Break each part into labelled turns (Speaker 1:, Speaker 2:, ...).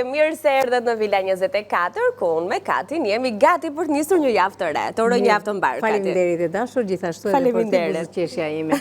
Speaker 1: Mirë se erdhët në Vila 24, ku unë me Katin jemi gati për të nisur një javë të re. Të uroj një javë të mbarë, Kati.
Speaker 2: Faleminderit e dashur, gjithashtu edhe për ty buzëqeshja ime.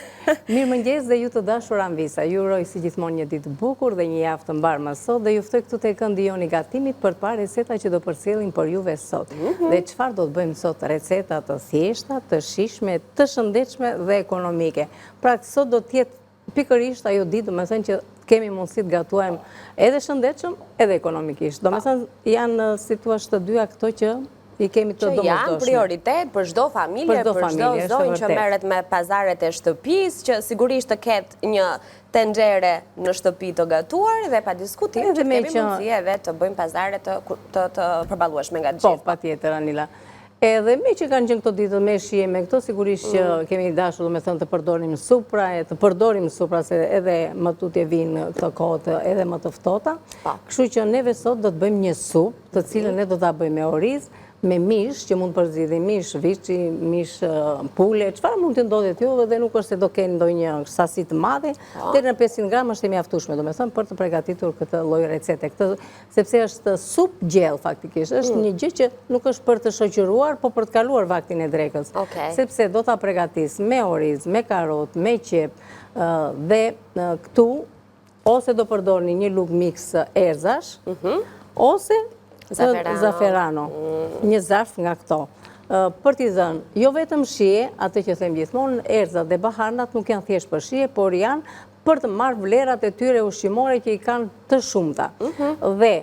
Speaker 2: Mirëmëngjes dhe ju të dashur amvisa. Ju uroj si gjithmonë një ditë të bukur dhe një javë të mbarë më sot dhe ju ftoj këtu te këndi jonë i gatimit për të parë receta që do përcjellim për juve sot. Mhm. Dhe çfarë do të bëjmë sot receta të thjeshta, të shijshme, të shëndetshme dhe ekonomike. Pra sot do të jetë pikërisht ajo ditë, domethënë që kemi mundësi të gatuajmë edhe shëndetshëm, edhe ekonomikisht. Domethënë, janë si thua të dyja këto që i kemi të domosdoshme.
Speaker 1: Që janë prioritet për çdo familje, për çdo zonjë që merret me pazaret e shtëpisë, që sigurisht të ketë një tenxhere në shtëpi të gatuar dhe pa diskutim që kemi mundësi edhe të bëjmë pazare të përballueshme nga të
Speaker 2: gjithë. Po, patjetër, Anila. Edhe meqë kanë qenë këto ditë me shi e me këto, sigurisht që mm. kemi dashur domethënë të përdorim supra, e të përdorim supra se edhe më tutje vijnë këto kohët edhe më të ftohta. Po. Kështu që neve sot do të bëjmë një supë, të cilën ne do ta bëjmë me oriz, me mish, që mund të përzgjidhni mish viçi, mish pule, çfarë mund të ndodhet juve dhe nuk është se do kenë ndonjë sasi të madhe, po. deri në 500 gram është e mjaftueshme, domethënë për të pregatitur këtë lloj recete, këtë sepse është supë gjellë faktikisht, është mm. një gjë që nuk është për të shoqëruar, po për të kaluar vaktin e drekës. Sepse do ta pregatis me oriz, me karotë, me qepë, dhe këtu, ose do përdorni një lugë miks erëzash, mhm. ose zaferano, mm. një zarf nga këto. Për t'i dhënë, jo vetëm shije, atë që them gjithmonë, erëzat dhe baharnat nuk janë thjesht për shije, por janë për të marrë vlerat e tyre ushqimore që i kanë të shumta. Mhm. Dhe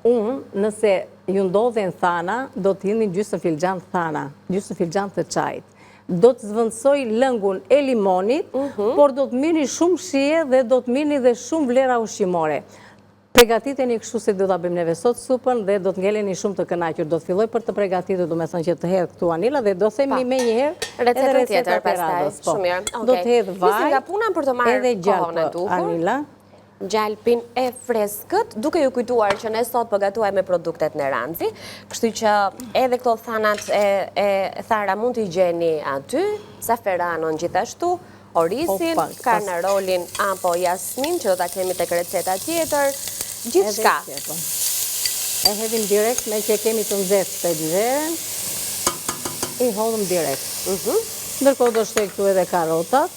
Speaker 2: unë, nëse ju ndodhen thana, do të hidhni gjysmë filxhan thana, gjysmë filxhan të çajit. Do të zvendësoj lëngun e limonit, mhm. por do të merrni shumë shije dhe do të merrni dhe shumë vlera ushqimore. Pregatiteni kështu si do ta bëjmë neve sot supën dhe do të ngeleni shumë të kënaqur. Do të filloj për të pregatitur, domethënë që të hedh këtu Anila dhe do themi menjëherë
Speaker 1: edhe recetat e radhës. Po. Shumë mirë.
Speaker 2: Do të hedh vaj.
Speaker 1: Nisim nga puna për të marrë kohën e duhur.
Speaker 2: Anila.
Speaker 1: Gjalpin e freskët, duke ju kujtuar që ne sot po gatuajmë me produktet Neranxi, kështu që edhe këto thanat e, e thara mund t'i gjeni aty, zaferanon gjithashtu, Orizin, karnarolin apo jasmin që do ta kemi tek receta tjetër, gjithçka.
Speaker 2: E hedhim direkt meqë e kemi të nxehtë tenxheren, i hodhëm direkt. Mhm. Ndërkohë do shtoj këtu edhe karotat.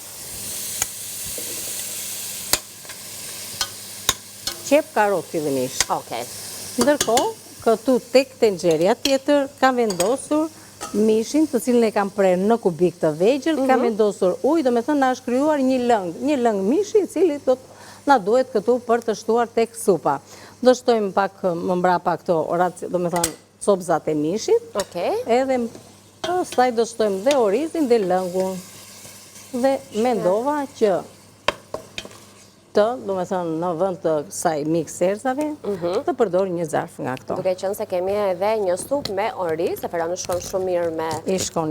Speaker 2: Qepë karotë fillimisht.
Speaker 1: Okej.
Speaker 2: Ndërkohë, këtu tek tenxherja tjetër kam vendosur mishin, të cilin e kam prerë në kubikë të vegjël, kam mhm. vendosur ujë, domethënë na është krijuar një lëng, një lëng mishi i cili do të na duhet këtu për të shtuar tek supa. Do shtojmë pak më mbrapa këto, domethënë copëzat e mishit.
Speaker 1: Okej.
Speaker 2: Edhe pastaj do shtojmë dhe orizin dhe lëngun. Dhe mendova që të, domethënë, në vend të kësaj miks erëzave, mhm. të përdor një zarf nga
Speaker 1: këto. Duke qenë se kemi edhe një supë me oriz, zaferano shkon shumë mirë me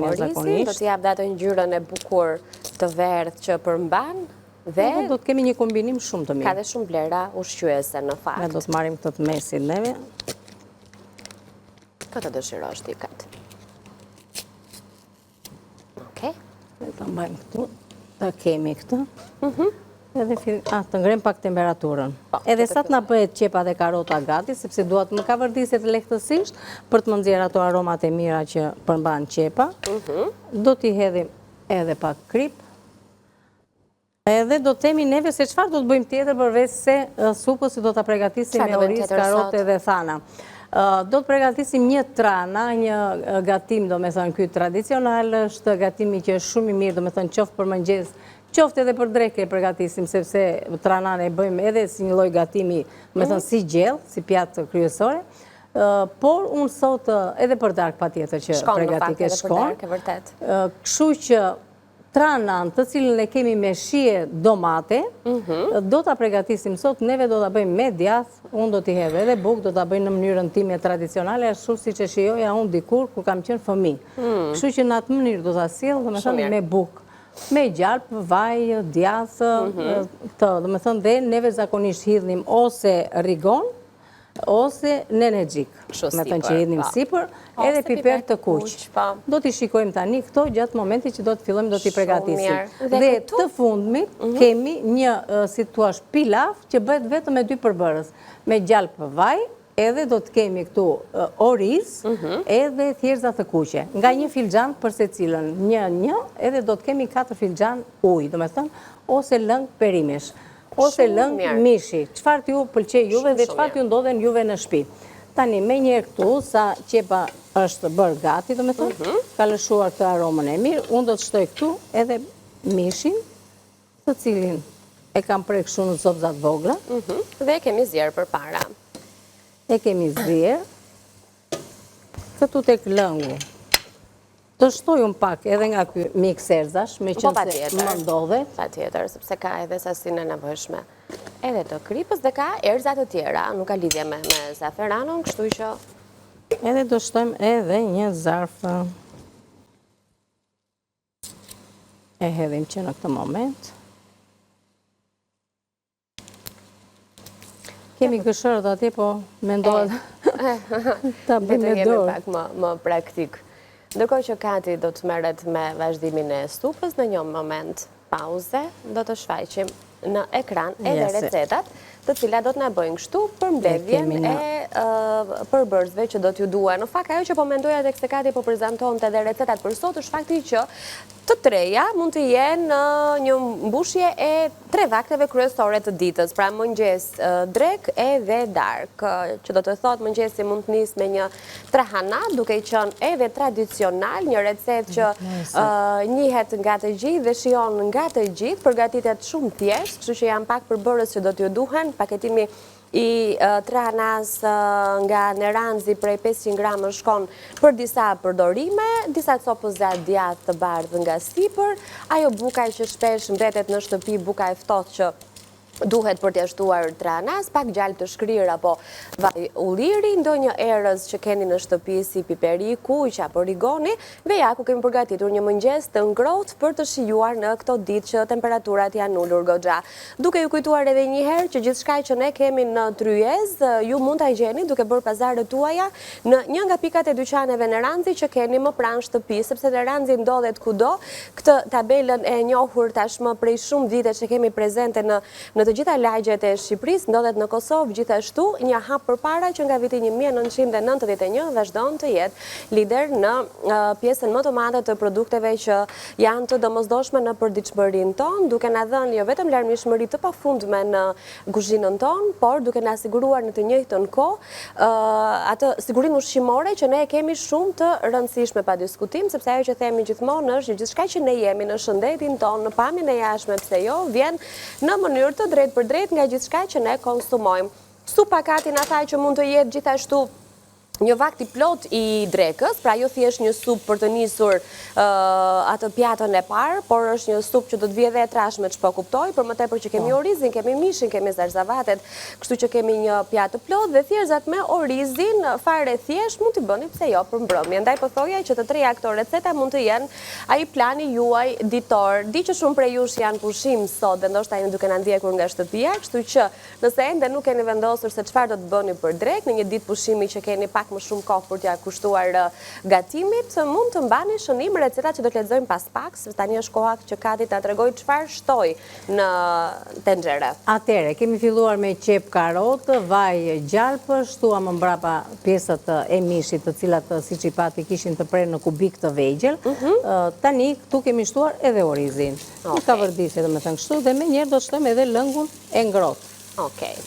Speaker 2: orizin,
Speaker 1: do t'i japë dhe atë ngjyrën e bukur të verdhë që përmban,
Speaker 2: dhe do të kemi një kombinim shumë të
Speaker 1: mirë. Ka dhe shumë vlera ushqyese në
Speaker 2: fakt. Ne do të marrim këtë të mesit neve.
Speaker 1: Këtë të dëshirosh ti këtë.
Speaker 2: Okej. Ne ta mbajmë këtu, ta kemi këtë. Mhm. Edhe a, të ngremë pak temperaturën. Po, Edhe sa të na bëhet qepa dhe karota gati, sepse dua të më kavërdiset lehtësisht, për të më nxjerrë ato aromat e mira që përmban qepa. Mhm. Do t'i hedhim edhe pak kripë. Edhe do të themi neve se çfarë do të bëjmë tjetër përveç se supës që do ta pregatisim me oriz, karotë dhe thana. Do të pregatisim një trana, një gatim, domethënë, ky tradicional është gatimi që është shumë i mirë, domethënë, qoftë për mëngjes, qoftë edhe për drekë e pregatisim, sepse tranan e bëjmë edhe si një lloj gatimi, domethënë, mhm. si gjellë, si pjatë kryesore. Por unë sot edhe për darkë patjetër që pregatitet
Speaker 1: shkon.
Speaker 2: Kështu që Tranan, të cilën e kemi me shije domate, mhm. do ta pregatisim sot, neve do ta bëjmë me djath, unë do t'i hedh edhe bukë, do ta bëj në mënyrën time tradicionale, ashtu siç e shijoja unë dikur kur kam qenë fëmijë. Mm. Kështu që në atë mënyrë do ta sjell, domethënë me bukë, me gjalpë, vaj, djath, mhm. domethënë dhe neve zakonisht hidhnim ose rigon. Ose nenexhik, domethënë që hidhnim po. sipër, edhe piper të kuq. Po. Do t'i shikojmë tani këto gjatë momentit që do të fillojmë do t'i pregatisim. Dhe të fundmit mhm. kemi një, si të thuash, pilaf që bëhet vetëm me dy përbërës, me gjalpë vaj, edhe do të kemi këtu oriz, mhm. edhe thjerrëza të kuqe. Nga një filxhan për secilën, një, një, edhe do të kemi 4 filxhan ujë, domethënë, ose lëng perimesh. Ose lëng mishi, çfarë t'ju pëlqejë juve dhe çfarë t'ju ndodhen juve në shpi. Tani, menjëherë këtu, sa qepa është bërë gati, domethënë, mhm. ka lëshuar këtë aromën e mirë, unë do të shtoj këtu edhe mishin, të cilin e kam prerë kështu në copëza të vogla.
Speaker 1: Mhm. Dhe e kemi zier përpara.
Speaker 2: E kemi zier. Këtu tek lëngu. Të shtoj unë pak edhe nga ky miks erëzash, meqenëse po, më
Speaker 1: ndodhet. Patjetër, sepse ka edhe sasinë e nevojshme. Edhe të kripës dhe ka erëza të tjera, nuk ka lidhje me, me zaferanon, kështu që...
Speaker 2: Edhe do shtojmë edhe një zarf. E hedhim që në këtë moment. Kemi gërshërët atje, po mendohet ta bëjmë me dorë.
Speaker 1: pak më, më praktik. Ndërkohë që Kati do të merret me vazhdimin e supës në një moment pauze, do të shfaqim në ekran edhe recetat, të cilat do të na bëjnë kështu përmbledhjen e përbërësve që do t'ju duhen. Në fakt, ajo që po mendoja teksa Kati po prezantonte edhe recetat për sot, është fakti që të treja mund të jenë një mbushje e tre vakteve kryesore të ditës, pra mëngjes, drekë edhe darkë, që do të thotë mëngjesi mund të nisë me një trahana, duke qenë edhe tradicional, një recetë që njihet nga të gjithë dhe shijon nga të gjithë, përgatitet shumë thjesht, kështu që janë pak përbërës që do t'ju duhen, paketimi i trahanasë nga Neranxi prej 500 gramë shkon për disa përdorime, disa copëza djathë të bardhë nga sipër, ajo buka që shpesh mbetet në shtëpi, buka e ftohtë që duhet për t'ia shtuar trahanasë, pak gjalpë të shkrirë apo vaj ulliri, ndonjë erëz që keni në shtëpi si piperi i kuq apo rigoni, Dhe ja ku kemi përgatitur një mëngjes të ngrohtë për të shijuar në këto ditë që temperaturat janë ulur goxha. Duke ju kujtuar edhe një herë që gjithçka që ne kemi në tryezë, ju mund ta gjeni duke bërë pazaret tuaja në një nga pikat e dyqaneve Neranxi që keni më pranë shtëpisë, sepse Neranxi ndodhet kudo. Këtë tabelën e njohur tashmë prej shumë vitesh e kemi prezente në në të gjitha lagjet e Shqipërisë, ndodhet në Kosovë gjithashtu, një hap përpara që nga viti 1991 vazhdon të jetë lider në pjesën më të madhe të produkteve që janë të domosdoshme në përditshmërinë tonë, duke na dhënë jo vetëm larmishmëri të pafundme në kuzhinën tonë, por duke na siguruar në të njëjtën kohë atë sigurinë ushqimore që ne e kemi shumë të rëndësishme pa diskutim, sepse ajo që themi gjithmonë është që gjithçka që ne jemi në shëndetin tonë, në pamjen e jashtme, pse jo, vjen në mënyrë të drejtpërdrejtë nga gjithçka që ne konsumojmë. Supa Kati na tha që mund të jetë gjithashtu një vakt i plotë i drekës, pra jo thjesht një supë për të nisur atë pjatën e parë, por është një supë që do të vijë edhe e trashë me ç'po kuptoj, për më tepër që kemi po. orizin, kemi mishin, kemi zarzavatet, kështu që kemi një pjatë të plotë dhe thjerrëzat me orizin fare thjesht mund t'i bëni pse jo për mbrëmje. Ndaj po thoja që të treja këto receta mund të jenë ai plani juaj ditor. Di që shumë prej jush janë pushim sot dhe ndoshta jeni duke na ndjekur nga shtëpia, kështu që Nëse ende nuk keni vendosur se çfarë do të bëni për drekë, në një ditë pushimi që keni pak më shumë kohë për t'ia kushtuar gatimit, mund të mbani shënim recetat që do të lexojmë pas pak, sepse tani është koha që Kati të na tregojë çfarë shtoi në tenxhere.
Speaker 2: Atëherë, kemi filluar me qepë karotë, vaj gjalpë, shtuam mbrapa pjesët e mishit, të cilat siç i patë i kishin të prerë në kubikë të vegjël. Mhm. Tani këtu kemi shtuar edhe orizin. Një kavërdisje, domethënë kështu, dhe menjëherë do të shtojmë edhe lëngun e ngrohtë.
Speaker 1: Okej.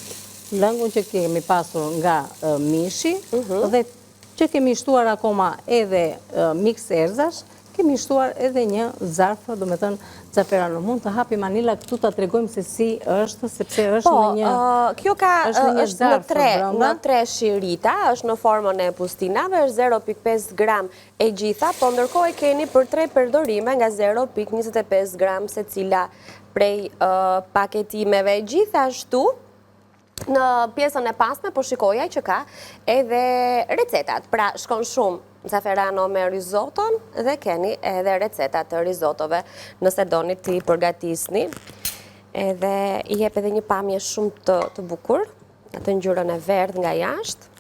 Speaker 2: Lëngun që kemi pasur nga mishi mhm. dhe që kemi shtuar akoma edhe miks erëzash, kemi shtuar edhe një zarf, domethënë, zaferano. Mund të hapim Anila këtu të tregojmë se si është, sepse është po, në një
Speaker 1: kjo ka, është në tre, në tre shirita, është në formën e pustinave, është 0.5 gram e gjitha, po ndërkohë e keni për tre përdorime nga 0.25 gram secila prej paketimeve. Gjithashtu, në pjesën e pasme, po shikoja që ka edhe recetat. Pra, shkon shumë zaferano me rizoton dhe keni edhe recetat të rizotove nëse doni t'i përgatisni. Edhe i jep edhe një pamje shumë të, të bukur. atë ngjyrën e verdhë nga jashtë.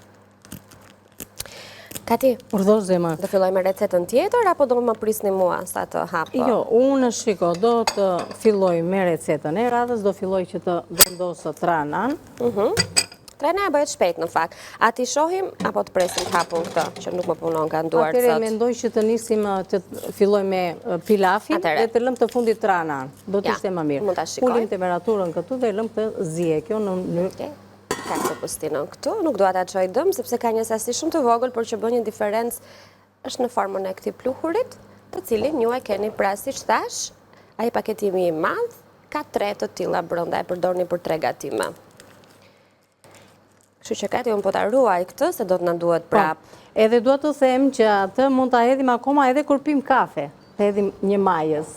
Speaker 1: Kati,
Speaker 2: Urdhëro zemër.
Speaker 1: Do filloj me recetën tjetër, apo do më prisni mua sa të hap?
Speaker 2: Jo, unë shiko, do të filloj me recetën e radhës, do filloj që të vendos trahananë.
Speaker 1: Mhm. Trahanaja bëhet shpejt në fakt. A t'i shohim, apo të presim të hapun këtë, që nuk më punon kanë duart
Speaker 2: sot? Atëherë mendoj që të nisim të filloj me pilafin dhe të lëmë të fundit trahananë. Do të ishte më mirë.
Speaker 1: Mund ta shikoj.
Speaker 2: Ulim temperaturën këtu dhe lëmë të ziejë kjo në mënyrë.
Speaker 1: Ka këtë pustinon këtu, nuk dua ta çoj dëm, sepse ka një sasi shumë të vogël, por që bën një diferencë është në formën e këtij pluhurit, të cilin ju e keni pra siç thashë, ai paketimi i madh, ka tre të tilla brenda e përdorni për tre gatime. Kështu që Kati unë po ta ruaj këtë, se do të na duhet
Speaker 2: po,
Speaker 1: prapë.
Speaker 2: Edhe dua të them që atë mund ta hedhim akoma edhe kur pim kafe. Të hedhim një majëz.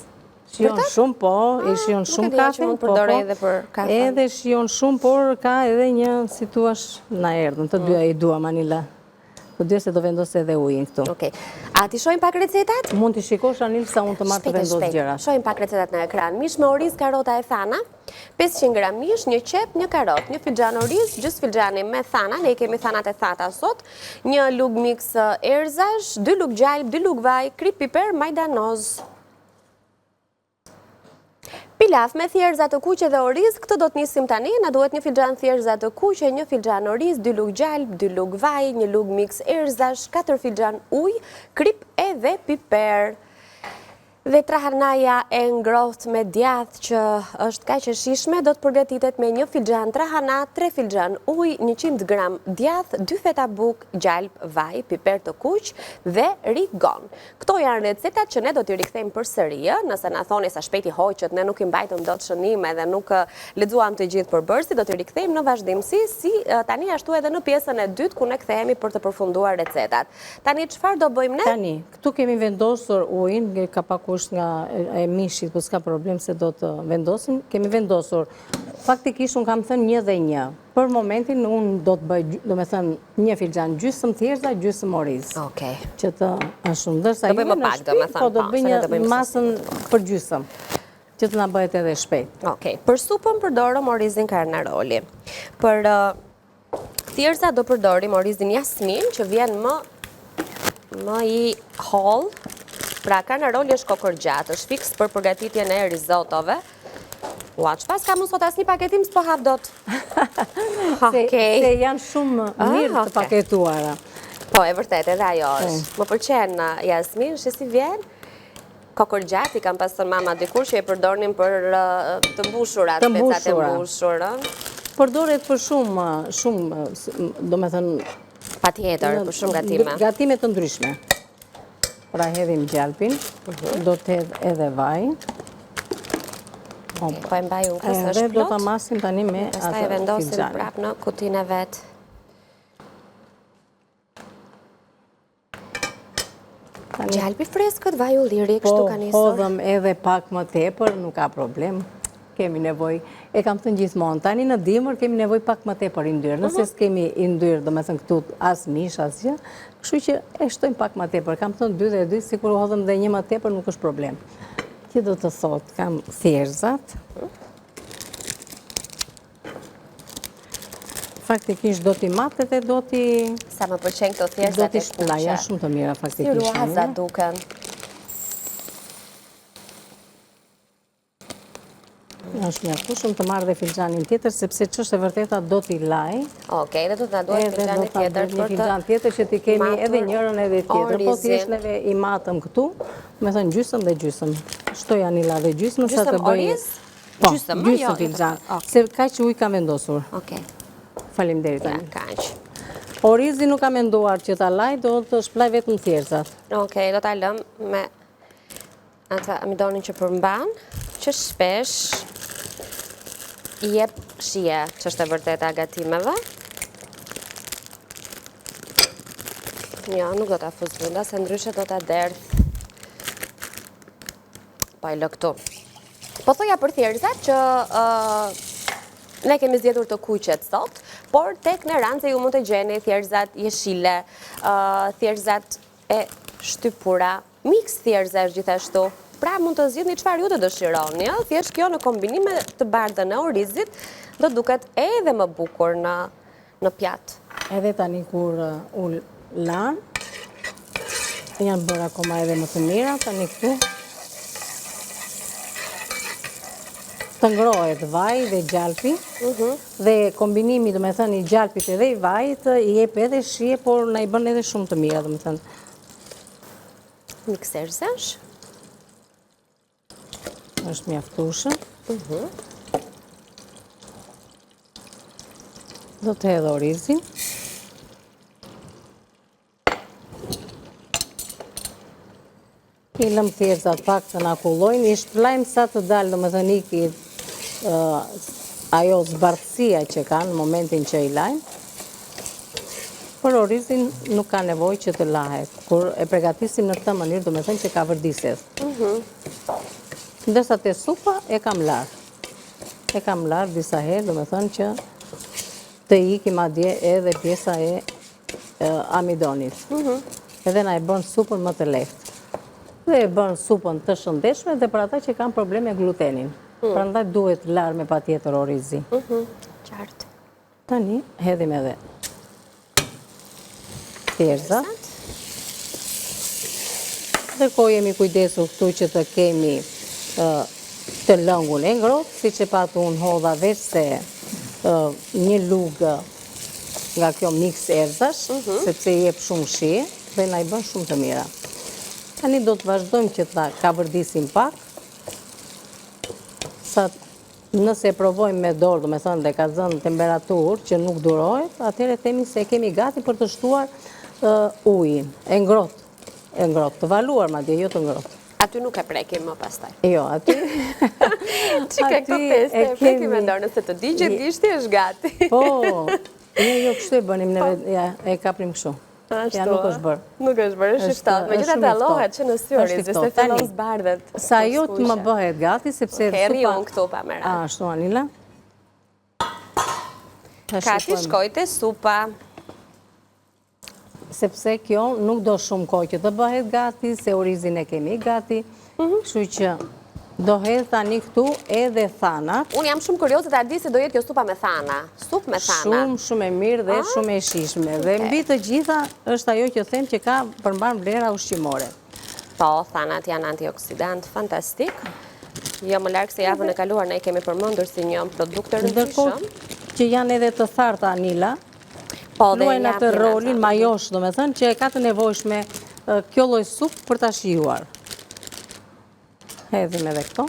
Speaker 2: Shijon shumë, po, i ah, shijon shumë kafe.
Speaker 1: Nuk e dija që mund edhe për
Speaker 2: kafe. Edhe shijon shumë, por ka edhe një, si thua, na erdhën, të dyja mm. i dua, Anila. Të dyja se do vendos edhe ujin këtu.
Speaker 1: Okej. A t'i shohim pak recetat?
Speaker 2: Mund t'i shikosh Anil sa unë të marr të vendos gjërat.
Speaker 1: Shohim pak recetat në ekran. Mish me oriz, karota e thana, 500 gram mish, një qepë, një karotë, një filxhan oriz, gjysmë filxhani me thana, ne i kemi thanat e thata sot, një lugë miks erëzash, dy lugë gjalpë, dy lugë vaj, kripë, piper, majdanoz. Pilaf me thjerrëza të kuqe dhe oriz, këtë do të nisim tani, na duhet një filxhan thjerrëza të kuqe, një filxhan oriz, dy lugë gjalpë, dy lugë vaj, një lugë miks erëzash, 4 filxhan ujë, kripë edhe piper. Dhe trahanaja e ngrohtë me djathë që është kaq e shijshme, do të përgatitet me një filxhan trahana, 3 filxhan ujë, 100 gram djathë, 2 feta bukë, gjalpë, vaj, piper të kuq dhe rigon. Këto janë recetat që ne do t'i rikthejmë përsëri, ë, nëse na thoni sa shpejt i hoqët, ne nuk i mbajtëm dot shënime dhe nuk lexuam të gjithë përbërësit, do t'i rikthejmë në vazhdimësi, si tani ashtu edhe në pjesën e dytë ku ne kthehemi për të përfunduar recetat. Tani çfarë do bëjmë ne?
Speaker 2: Tani, këtu kemi vendosur ujin, ka pak ujë nga e mishit, po s'ka problem se do të vendosim. Kemi vendosur, faktikisht unë kam thënë një dhe një. Për momentin unë do të bëj, domethënë, një filxhan gjysëm thjerrëza, gjysëm oriz.
Speaker 1: Okej.
Speaker 2: Që të është ndërsa
Speaker 1: Do bëjmë më pak, domethënë.
Speaker 2: Po, do të po, bëj një masën për gjysëm, që të na bëhet edhe shpejt.
Speaker 1: Okej. Për supën përdorëm orizin karnaroli. Për thjerrëza do përdorim orizin jasmin, që vjen më më i hollë. Pra, karnaroli është kokërgjatë, është fiks për përgatitjen e rizotove. Ua, ç'paskam unë sot asnjë paketim s'po hap dot.
Speaker 2: Se janë shumë ah, mirë të paketuara.
Speaker 1: Po, e vërtetë, edhe ajo po. është. Më pëlqen, uh, Jasmin, shi si vjen? Kokërgjatë, i kam pas thënë mama dikur që e përdornim për uh, të mbushurat,
Speaker 2: të specat e mbushur. Përdoret për shumë, shumë, domethënë...
Speaker 1: Patjetër, për shumë gatime.
Speaker 2: Gatime të ndryshme. Pra hedhim gjalpin, mhm. do të hedh edhe vajin.
Speaker 1: Po e mbaj unë, kësë është plot.
Speaker 2: Edhe do ta masim tani me atë
Speaker 1: filxhanin. e vendosim prapë në kutinë e vet. Gjalpi i freskët, vaj ulliri, kështu
Speaker 2: po,
Speaker 1: ka nisur.
Speaker 2: Po, hodhëm edhe pak më tepër, nuk ka problem. Kemi nevojë, e kam thënë gjithmonë, tani në dimër kemi nevojë pak më tepër yndyrë, nëse mhm. s'kemi yndyrë, domethënë këtu as mish, asgjë, kështu që e shtojmë pak më tepër, kam thënë 2 dhe 2, sikur hodhëm dhe një më tepër, nuk është problem. Që do të thotë, kam thjerrëzat, faktikisht do t'i mat edhe do t'i...
Speaker 1: Sa më pëlqejnë këto thjerrëzat
Speaker 2: e kuqe. Do t'i shpëlaj, janë shumë të mira faktikisht.
Speaker 1: Si rruaza duken.
Speaker 2: Është mjaftueshëm të marr dhe filxhanin tjetër, sepse ç'është e vërteta do t'i laj.
Speaker 1: Okej, dhe do të na duhet filxhanin tjetër për
Speaker 2: të... Një filxhan tjetër që t'i kemi edhe njërën edhe tjetrën. Po thjesht neve i matëm këtu, domethënë gjysëm dhe gjysëm. Shtoj Anila dhe gjysmë, sa të bëj...
Speaker 1: Gjysëm oriz?
Speaker 2: Po, gjysëm jo, filxhan. Se kaq ujë kam vendosur.
Speaker 1: Okej.
Speaker 2: Faleminderit, Anila.
Speaker 1: Ja, kaq.
Speaker 2: Orizi nuk kam menduar që ta laj, do të shpëlaj vetëm thjerrëzat.
Speaker 1: Okej, do ta lëmë me Atë amidonin që përmban, që shpesh i jep shije, që është e vërteta gatimeve. Jo, nuk do ta fus brenda, se ndryshe do ta derdh. Po e lë këtu. Po thoja për thjerrëzat që ne kemi zgjedhur të kuqet sot, por tek Neranxi ju mund të gjeni thjerrëzat jeshile, thjerrëzat e shtypura, Miks thjerrëzash gjithashtu. Pra mund të zgjidhni çfarë ju të dëshironi, ëh, thjesht kjo në kombinim me të bardhën e orizit do duket edhe më bukur në në pjatë.
Speaker 2: Edhe tani kur u lanë, janë bërë akoma edhe më të mira, tani këtu të ngrohet vaji dhe gjalpi, mhm. dhe kombinimi, domethënë, i gjalpit edhe i vajit, i jep edhe shije, por na i bën edhe shumë të mira, domethënë.
Speaker 1: Miks erëzash?
Speaker 2: është mjaftueshëm. Mhm. Do të hedh orizin. I lëmë thjerrëzat pak të na kullojnë, i shpëlajmë sa të dalë, domethënë iki ajo zbardhësia që kanë në momentin që i lajmë. Por orizin nuk ka nevojë që të lahet. Kur e pregatisim në këtë mënyrë, domethënë që kavërdiset. Mhm. Ndërsa te supa e kam larë. E kam larë disa herë, domethënë që të iki madje edhe pjesa e amidonit. Mhm. Edhe na e bën supën më të lehtë. Dhe e bën supën të shëndetshme dhe për ata që kanë probleme glutenin. Mm. Prandaj duhet larë me patjetër orizi.
Speaker 1: Mhm. Qartë.
Speaker 2: Tani hedhim edhe thjerrëzat. Ndërkohë jemi kujdesur këtu që të kemi të lëngun e ngrohtë, siç e patë unë hodha veçse një lugë nga kjo miks erëzash, mhm. sepse i jep shumë shije dhe na i bën shumë të mira. Tani do të vazhdojmë që ta kavërdisim pak, sa Nëse e provojmë me dorë, domethënë dhe ka zënë temperaturë që nuk durohet, atëherë themi se e kemi gati për të shtuar ujin, e ngrohtë, e ngrohtë, të valuar madje, jo të ngrohtë.
Speaker 1: Aty nuk e prekim më pastaj.
Speaker 2: Jo, aty...
Speaker 1: Çka këto teste, e prekim me dorë, nëse të digjet gishti është gati.
Speaker 2: Po, jo, jo, kështu e bënim neve, po. ja, e kapnim kështu.
Speaker 1: Ashtu,
Speaker 2: Ja, nuk është bërë.
Speaker 1: Nuk është bërë, është i ftohtë. Megjithatë dallohet që në sy orizi, se fillon zbardhet.
Speaker 2: Sa jo të më bëhet gati, sepse
Speaker 1: supa... Rri unë këtu pa merak.
Speaker 2: Ashtu, Anila.
Speaker 1: Kati shkoi te supa.
Speaker 2: Sepse kjo nuk do shumë kohë që të bëhet gati, se orizin e kemi gati. Mhm. Kështu që do hedh tani këtu edhe thanat.
Speaker 1: Unë jam shumë kurioze ta di se do jetë kjo supa me thana. Supë me thana.
Speaker 2: Shumë, shumë e mirë dhe ah, shumë e shijshme. Dhe mbi të gjitha është ajo që them që ka përmban vlera ushqimore.
Speaker 1: Po, thanat janë antioksidant fantastik. Jo më larg se javën e kaluar ne i kemi përmendur si një produkt të
Speaker 2: rëndësishëm. Që janë edhe të tharta Anila, po, luajnë atë rolin majosh, domethënë që e ka të nevojshme kjo lloj supë për ta shijuar. Hedhim edhe këto.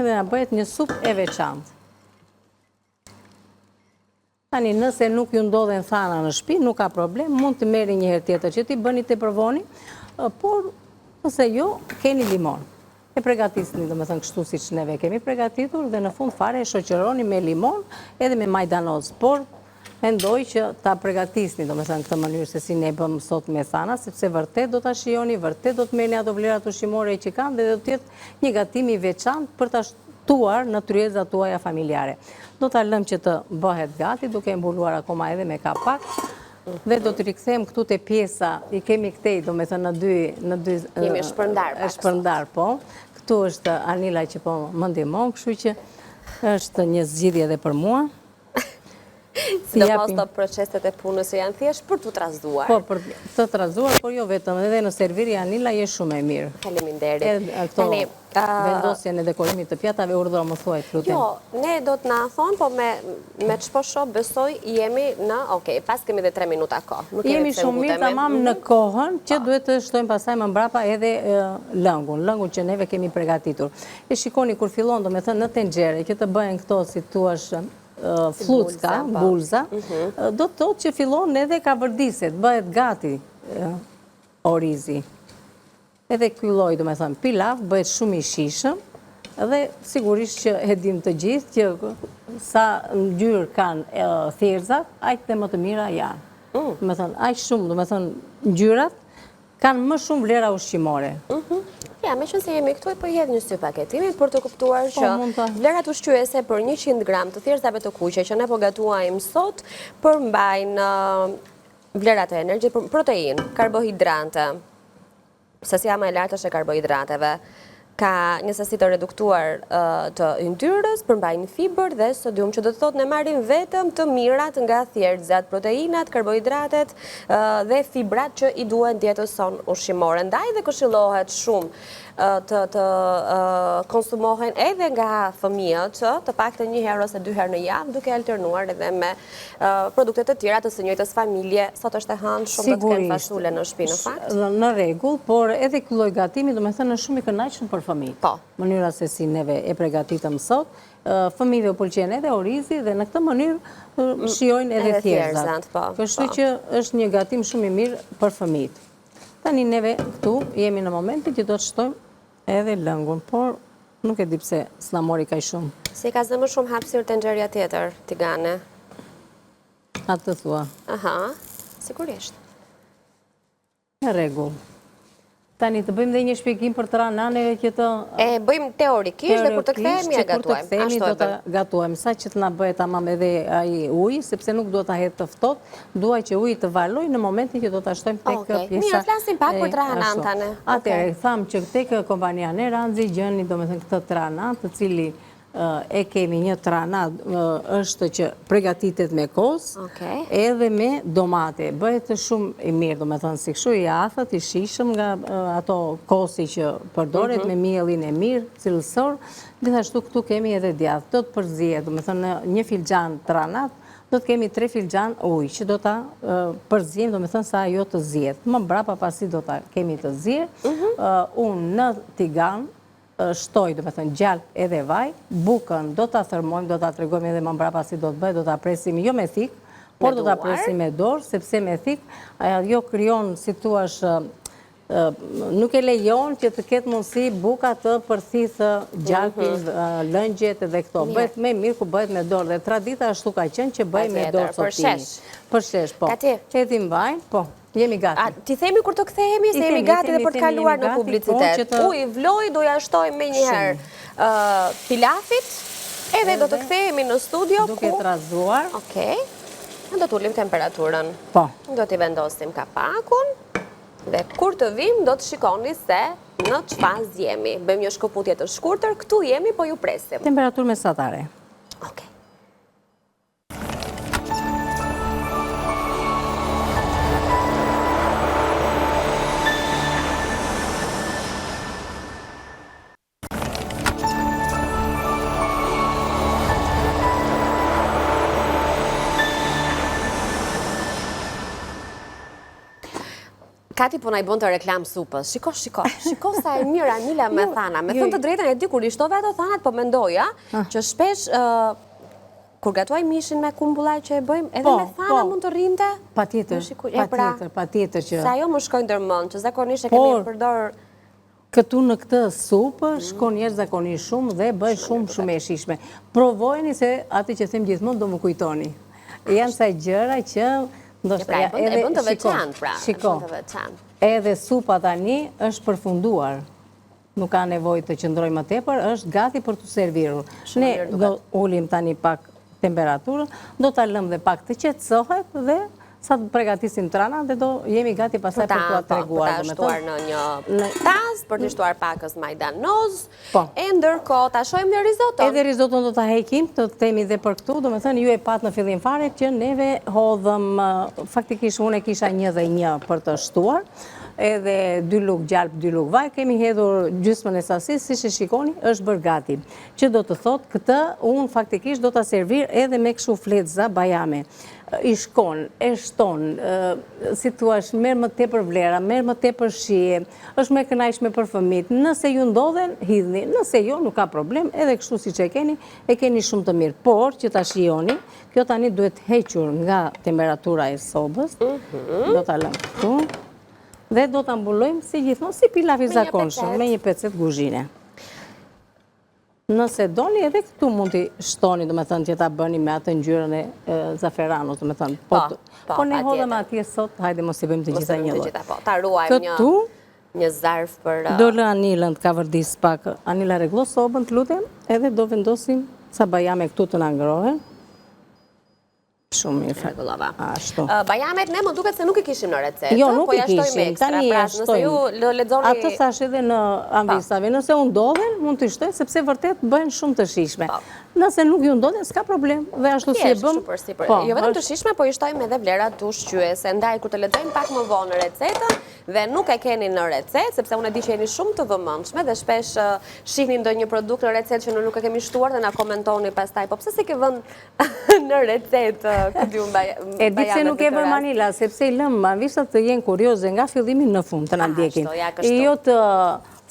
Speaker 2: Edhe na bëhet një supë e veçantë. Tani, nëse nuk ju ndodhen thana në shpi, nuk ka problem, mund të merrni një herë tjetër që t'i bëni të provoni, por nëse jo, keni limon. E pregatisni, domethënë, kështu siç neve kemi pregatitur, dhe në fund fare e shoqëroni me limon edhe me majdanoz, por mendoj që ta pregatisni, domethënë, këtë mënyrë se si ne bëmë sot me thana, sepse vërtet do ta shijoni, vërtet do të merrni ato vlerat ushqimore që kanë dhe do të jetë një gatim i veçantë për ta shtuar në tryezat tuaja familjare. Do ta lëmë që të bëhet gati, duke e mbuluar akoma edhe me kapak, dhe do të rikthehem këtu te pjesa, i kemi këtej, domethënë në dy... Në
Speaker 1: dy Jemi shpërndarë
Speaker 2: pak. Shpërndarë, po. Këtu është Anila që po më ndihmon, kështu që është një zgjidhje edhe për mua.
Speaker 1: Sidomos këto proceset e punës që janë thjesht për të
Speaker 2: trazuar. Po, për të trazuar, por jo vetëm, edhe në servirje Anila je shumë e mirë.
Speaker 1: Faleminderit.
Speaker 2: Këto vendosjen e dekorimit të pjatave, urdhëro më thuaj, të
Speaker 1: lutem. Jo, ne do të na thonë, po me ç'po shoh, besoj jemi në, okej, pas kemi dhe 3 minuta
Speaker 2: kohë. Jemi shumë mirë, tamam në mhm. kohën, që po. duhet të shtojmë pastaj më mbrapa edhe lëngun, lëngun që neve kemi pregatitur. E shikoni, kur fillon, domethënë, në tenxhere, që të bëhen këto, si thuash, fllucka, po. bulza, mhm. do të thotë që fillon edhe kavërdiset, bëhet gati orizi. Edhe ky lloj, domethënë, pilaf, bëhet shumë i shijshëm, dhe sigurisht që e dim të gjithë që sa ngjyrë kanë thjerrëzat, aq dhe më të mira janë. Mm. Domethënë, aq shumë, domethënë, ngjyrat, Kanë më shumë vlera
Speaker 1: ushqimore. Mhm. Ja, meqenëse jemi këtu, po i hedh një sy paketimit për të kuptuar po, që vlerat ushqyese për 100 gram të thjerrëzave të kuqe që ne po gatuajmë sot, përmbajnë vlerat e energjisë, proteinë, karbohidrate, sasia më e lartë është e karbohidrateve. Ka një sasi të reduktuar të yndyrës, përmbajnë fibër dhe sodium, që do të thotë ne marrim vetëm të mirat nga thjerrëzat, proteinat, karbohidratet dhe fibrat që i duhen dietës sonë ushqimore. Ndaj dhe këshillohet shumë të të konsumohen edhe nga fëmijët, të paktën një herë ose dy herë në javë, duke alternuar edhe me produkte të tjera të së njëjtës familje. Sot është e hënë, shumë do të kenë fasule në shtëpi në
Speaker 2: fakt. Në rregull, por edhe ky lloj gatimi, domethënë është shumë i kënaqshëm për fëmijët.
Speaker 1: Po.
Speaker 2: Mënyra se si neve e pregatitëm sot, fëmijëve u pëlqen edhe orizi dhe në këtë mënyrë mm, shijojnë edhe thjerrëzat. Po, Kështu po. që është një gatim shumë i mirë për fëmijët. Tani neve këtu jemi në momentin që do të shtojmë edhe lëngun, por nuk e di pse s'na mori kaq
Speaker 1: shumë. Se i ka zënë më shumë hapësirë tenxherja tjetër, tigane.
Speaker 2: Atë thua.
Speaker 1: Aha, sigurisht.
Speaker 2: Në rregull. Tani të bëjmë dhe një shpjegim për trananë që të...
Speaker 1: E bëjmë teorikisht dhe kur të kthehemi e gatuajmë.
Speaker 2: Kur të kthehemi do të gatuajmë, sa që të na bëhet tamam edhe ai uji, sepse nuk dua ta hedh të ftohtë, dua që uji të valojë në momentin që do ta shtojmë tek pjesa.
Speaker 1: Mirë, flasim pak për trananë tani.
Speaker 2: Atëherë, thamë që tek kompania Neranxi gjeni domethënë këtë trana, të cili e kemi një trana është që pregatitet me kos, edhe me domate. Bëhet shumë i mirë, domethënë, si kështu i athët, i shijshëm nga ato kosi që përdoret mhm. me miellin e mirë, cilësor, gjithashtu këtu kemi edhe djathë. Do të përzihet, domethënë, në një filxhan tranat, do të kemi tre filxhan ujë, që do ta përziejmë, domethënë, sa ajo të zihet. Më mbrapa pasi do ta kemi të zier, mhm. unë në tigan, shtoj, domethënë, gjalpë edhe vaj, bukën do ta thërmojmë, do ta tregojmë edhe më mbrapa si do të bëhet, do ta presim jo me thikë, por do ta presim me dorë, sepse me thikë, ajo krijon, si thuash, nuk e lejon që të ketë mundësi buka të përthithë gjalpin, mhm. lëngjet dhe këto. Bëhet më mirë kur bëhet me dorë dhe tradita ashtu ka qenë që bëhet me dorë
Speaker 1: copëtimi.
Speaker 2: Përshesh. Po. Hedhim vajin, po. Jemi
Speaker 1: gati. T'i themi kur të kthehemi, se jemi gati dhe për të kaluar në po, publicitet. Uji vloi, do ja shtojmë menjëherë pilafit, edhe do të kthehemi në studio.
Speaker 2: Duke trazuar.
Speaker 1: Okej. Do të ulim temperaturën.
Speaker 2: Po.
Speaker 1: Do t'i vendosim kapakun. Dhe kur të vijmë, do të shikoni se në ç'fazë jemi. Bëjmë një shkëputje të shkurtër, këtu jemi, po ju presim.
Speaker 2: Temperaturë mesatare.
Speaker 1: Okej. Kati po na i bënte reklamë supës. Shiko, shiko, shiko sa e mirë Anila me thana. Me thënë të drejtën e di kur i shtove ato thanat, po mendoja ah. që shpesh kur gatuaj mishin me kumbulla që e bëjmë, edhe po, me thana po. mund të rrinte?
Speaker 2: Patjetër, pra, patjetër, patjetër
Speaker 1: që... Se ajo më shkoi ndër mend, që zakonisht e kemi përdor...
Speaker 2: Këtu në këtë supë shkon jashtëzakonisht shumë dhe bëhet shumë shumë e shijshme. Provojeni se atë që them gjithmonë do më kujtoni. Janë ca gjëra që
Speaker 1: ndoshta pra, edhe e bën të veçantë pra,
Speaker 2: shiko. Edhe supa tani është përfunduar. Nuk ka nevojë të qëndrojë më tepër, është gati për t'u servirur. Ne do ulim tani pak temperaturën, do ta lëmë dhe pak të qetësohet dhe sa të pregatisim trana dhe do jemi gati pastaj për t'ua
Speaker 1: treguar. Për ta shtuar në një tas, për të shtuar pakëz majdanoz, po. e ndërkohë ta shohim dhe
Speaker 2: rizoton. Edhe rizoton do ta heqim, të themi dhe për këtu, domethënë ju e patë në fillim fare që neve hodhëm, faktikisht unë e kisha një dhe një për të shtuar, edhe dy lugë gjalpë, dy lugë vaj, kemi hedhur gjysmën e sasisë, siç e shikoni, është bërë gati. Që do të thotë, këtë unë faktikisht do ta servir edhe me kështu fletëza bajame. I shkon, e shton, si thuash, merr më tepër vlera, merr më tepër shije, është më e kënaqshme për fëmijët. Nëse ju ndodhen, hidhni, nëse jo, nuk ka problem, edhe kështu siç e keni, e keni shumë të mirë. Por, që ta shijoni, kjo tani duhet hequr nga temperatura e sobës, mhm. do ta lëmë këtu, dhe do ta mbulojmë si gjithmonë, si pilaf i zakonshëm, me një pecetë kuzhine. Nëse doni edhe këtu mund t'i shtoni, domethënë që ta bëni me atë ngjyrën e zaferanës, domethënë.
Speaker 1: Po, po,
Speaker 2: po, po ne hodhëm atje sot, hajde mos i bëjmë të gjitha
Speaker 1: një lloj. Po, ta ruajmë një një zarf
Speaker 2: për... Do lë Anilën të kavërdis pak. Anila rregullo sobën, të lutem, edhe do vendosim ca bajame këtu të na ngrohen. Shumë mirë.
Speaker 1: Rregullova.
Speaker 2: Ashtu.
Speaker 1: Bajamet ne më duket se nuk i kishim në recetë,
Speaker 2: jo, nuk
Speaker 1: po
Speaker 2: i
Speaker 1: ja shtojmë
Speaker 2: kishim.
Speaker 1: ekstra.
Speaker 2: Tani
Speaker 1: Pra,
Speaker 2: ja
Speaker 1: nëse
Speaker 2: shtojmë.
Speaker 1: ju lë lexoni
Speaker 2: Atë thashë edhe në amvisave, nëse u ndodhen, mund t'i shtojnë, sepse vërtet bëhen shumë të shijshme.
Speaker 1: Po.
Speaker 2: Nëse nuk ju ndodhen, s'ka problem. Dhe ashtu si e
Speaker 1: Thjesht,
Speaker 2: bëm.
Speaker 1: kështu përsipër.
Speaker 2: Po,
Speaker 1: Jo vetëm të
Speaker 2: është-
Speaker 1: shijshme, po i shtojmë edhe vlerat ushqyese. Ndaj kur të lexojmë pak më vonë recetën dhe nuk e keni në recetë, sepse unë e di që jeni shumë të vëmendshme dhe shpesh shihni ndonjë produkt në recetë që ne nuk e kemi shtuar dhe na komentoni pastaj. Po pse s'e ke vënë në recetë, ku di unë bajamet
Speaker 2: E di pse nuk e vëmë Anila, sepse i lëmë amvisat të jenë kurioze nga fillimi në fund të na ndjekin. Jo të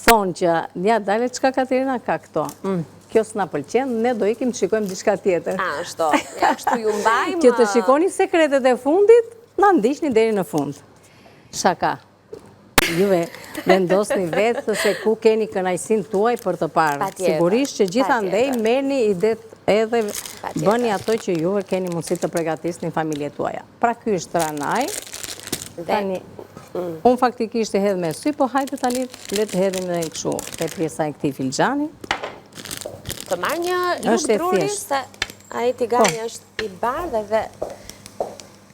Speaker 2: thonë që, ja dale çka Katerina ka këto. Mm, kjo s'na pëlqen, ne do ikim të shikojmë diçka tjetër.
Speaker 1: Ashtu, ja kështu ju mbajmë.
Speaker 2: Që të shikoni sekretet e fundit, na ndiqni deri në fund. Shaka. Juve vendosni vetë se ku keni kënaqësinë tuaj për të parë. Sigurisht që gjithandej merrni idetë edhe bëni ato që juve keni mundësi të pregatisni në familjet tuaja. Pra ky është tranaj. Tani, mm. unë faktikisht e hedh me sy, po hajde tani le të hedhim edhe kështu te pjesa e këtij filxhani.
Speaker 1: Të marr një lugë druri se ai tigani po. është i bardhë dhe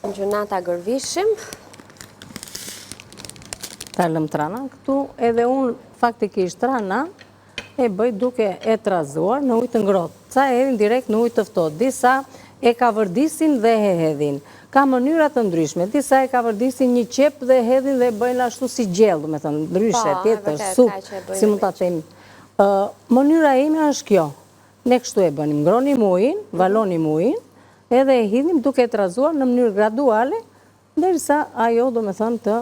Speaker 1: Në ta gërvishim.
Speaker 2: Ta lëmë trananë këtu, edhe unë faktikisht trananë e bëj duke e trazuar në ujë të ngrohtë. Ca e hedhin direkt në ujë të ftohtë, disa e kavërdisin dhe e hedhin. Ka mënyra të ndryshme, disa e kavërdisin një qepë dhe e hedhin dhe e bëjnë ashtu si gjellë, domethënë, ndryshe,
Speaker 1: po,
Speaker 2: tjetër, supë, si mund ta them. Mënyra ime është kjo. Ne kështu e bënim, ngrohnim ujin, valonim ujin, edhe e hidhnim duke e trazuar në mënyrë graduale, derisa ajo, domethënë, të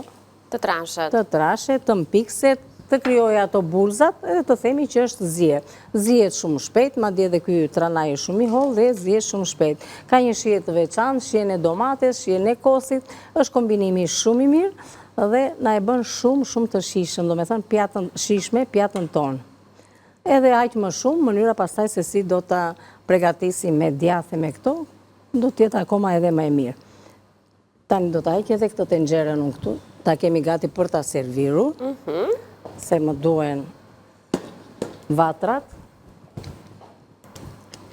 Speaker 1: Të trashet.
Speaker 2: Të trashet, të mpikset, të krijojë ato bulëzat edhe të themi që është zier. Zihet shumë shpejt, madje edhe ky tranaj është shumë i hollë dhe zihet shumë shpejt. Ka një shije të veçantë, shijen e domates, shijen e kosit, është kombinimi shumë i mirë dhe na e bën shumë shumë të shijshëm, domethënë pjatën shijshme, pjatën tonë. Edhe aq më shumë, mënyra pastaj se si do ta pregatisim me djathë e me këto, do të jetë akoma edhe më e mirë. Tani do ta heq edhe këtë tenxheren unë këtu, ta kemi gati për ta servirur, mhm. se më duhen vatrat.